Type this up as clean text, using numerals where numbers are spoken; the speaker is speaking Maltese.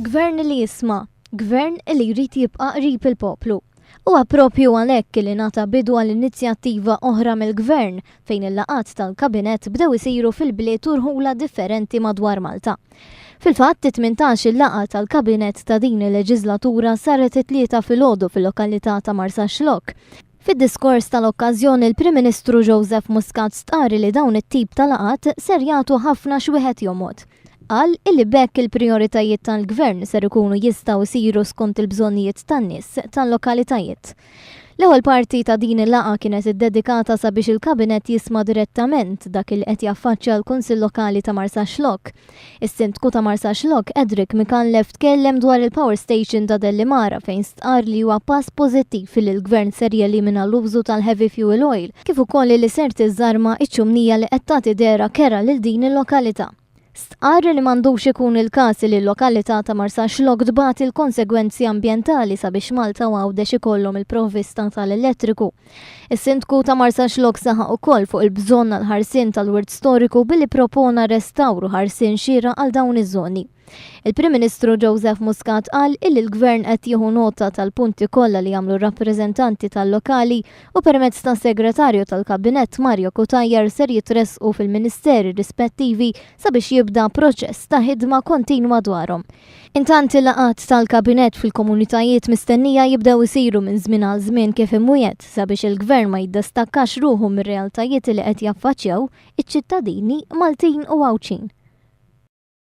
Gvern li jisma', Gvern li jrid jibqa' qrib il-poplu. Huwa proprju għalhekk li ngħata bidu għal inizjattiva oħra mill-Gvern fejn il-laqgħat tal-Kabinett bdew isiru fil-bliet u rħula differenti madwar Malta. Fil-fatt, it-18 il-laqgħa tal-Kabinett ta' din il-leġiżlatura saret it-Tlieta filgħodu fil-lokalità ta' Marsaxlokk. Fid-diskors tal-okkażjoni l-Prim Ministru Joseph Muscat stqarr li dawn it-tip ta' laqgħat ser jagħtu ħafna x'wieħed jomgħod. Qal illi b'hekk il-prijoritajiet tal-Gvern ser ikunu jistgħu jsiru skont il-bżonnijiet tan-nies tal-lokalitajiet. L-ewwel parti ta' din il-laqgħa kienet iddedikata sabiex il-Kabinett jisma' direttament dak li qed jaffaċċja l-Kunsill Lokali ta' Marsaxlokk. Is-Sindku ta' Marsaxlokk, Edric Micallef tkellem dwar il-power station ta' Dellimara fejn stqarr li huwa pass pożittiv li l-Gvern ser jelimina l-użu tal-heavy fuel oil kif ukoll li ser tiżżarma iċ-ċumnija li qed tagħti dehra kerha lil din il-lokalità. Stqarr li m'għandux ikun il-każ li l-lokalità ta' Marsaxlokk tbati l-konsegwenzi ambjentali sabiex Malta u Għawdex ikollhom il-provvista tal-elettriku. Is-Sindku ta' Marsaxlokk saħaq ukoll fuq il-bżonn għall-ħarsien tal-wirt storiku billi ppropona restawr u ħarsien xieraq għal dawn iż-żoni. Il-Prim Ministru Joseph Muscat qal illi l-Gvern qed jieħu nota tal-punti kollha li għamlu r-rappreżentanti tal-lokali u permezz tas-Segretarju tal-Kabinett Mario Cutajar ser jitressqu fil-Ministeri rispettivi sabiex jibda proċess ta' ħidma kontinwa dwarhom. Intant il-laqgħat tal-Kabinett fil-komunitajiet mistennija jibdew isiru minn żmien għal żmien kif imwiegħed sabiex il-Gvern ma jiddistakkax ruħu mir-realtajiet li qed jaffaċċjaw iċ-ċittadini Maltin u Għawdxin.